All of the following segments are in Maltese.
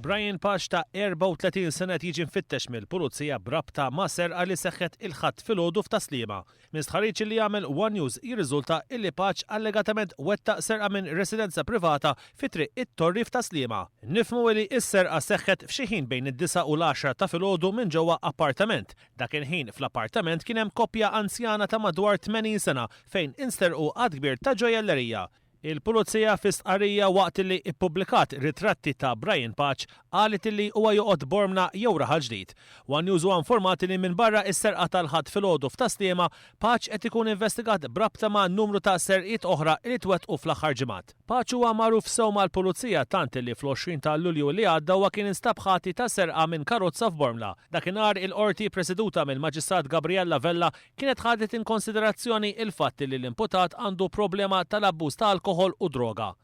Brian Pace ta' 34 sena qed jiġi mfittex mill-Pulizija b'rabta ma' serqa li seħħet il-Ħadd filgħodu f'Tas-Sliema. Minn stħarriġ li għamel one News jirriżulta illi Pace allegatament wettaq serqa minn residenza privata fi Triq it-Torri f'Tas-Sliema. Nifhmu illi s-serqa seħħet f'xi ħin bejn id-disgħa u l-għaxra ta' filgħodu minn ġewwa appartament. Dak il-ħin fl-appartament kien hemm koppja anzjana ta' madwar 80 sena fejn insterqu għadd kbir ta' ġojjellerija. Il-Pulizija fi stqarrija waqt li ppubblikat ritratti ta' Brian Pace qalet li huwa joqgħod Bormla jew Raħal Ġdid. One News huwa informat li minbarra s-serqa tal-Ħadd filgħodu f'Tas-Sliema, Pace qed ikun investigat b'rabta ma' numru ta' serqiet oħra li twettqu fl-aħħar ġimgħat. Pace huwa magħruf sew mal-Pulizija tant li fl-20 ta' Lulju li għadda huwa kien instab ħati ta' serqa minn karozza f'Bormla. Dakinhar il-Qorti preseduta mill-Maġistrat Gabriella Vella kienet ħadet in konsiderazzjoni il-fatt li l-imputat għandu problema tal-abbuż ta' alkoħol u droga.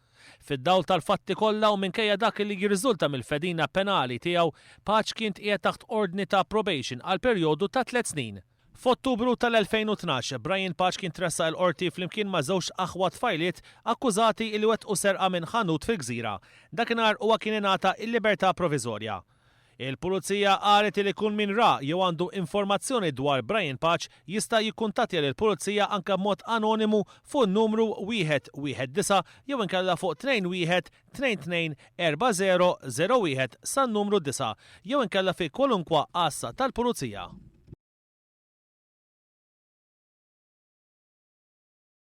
Fid-dawl tal-fatti kollha u minkejja dak li jirriżulta mill-fedina penali tiegħu, Pace kien tqiegħed taħt ordni ta' probation għal perjodu ta' tlett snin. F'Ottubru tal-2012, Brian Pace kien tressaq il-Qorti flimkien ma' żewġ aħwa tfajliet akkużati li wettqu serqa minn ħanut fil-Gżira. Dakinhar huwa kien ingħata l-libertà proviżorja. Il-Pulizija qalet li kull min ra jew għandu informazzjoni dwar Brian Pace jista' jikkuntattja lill-Pulizija anke b'mod anonimu fuq in-numru 119 jew inkella fuq 21 22 40 01 san-numru 9 jew inkella fi kwalunkwa għassa tal-Pulizija.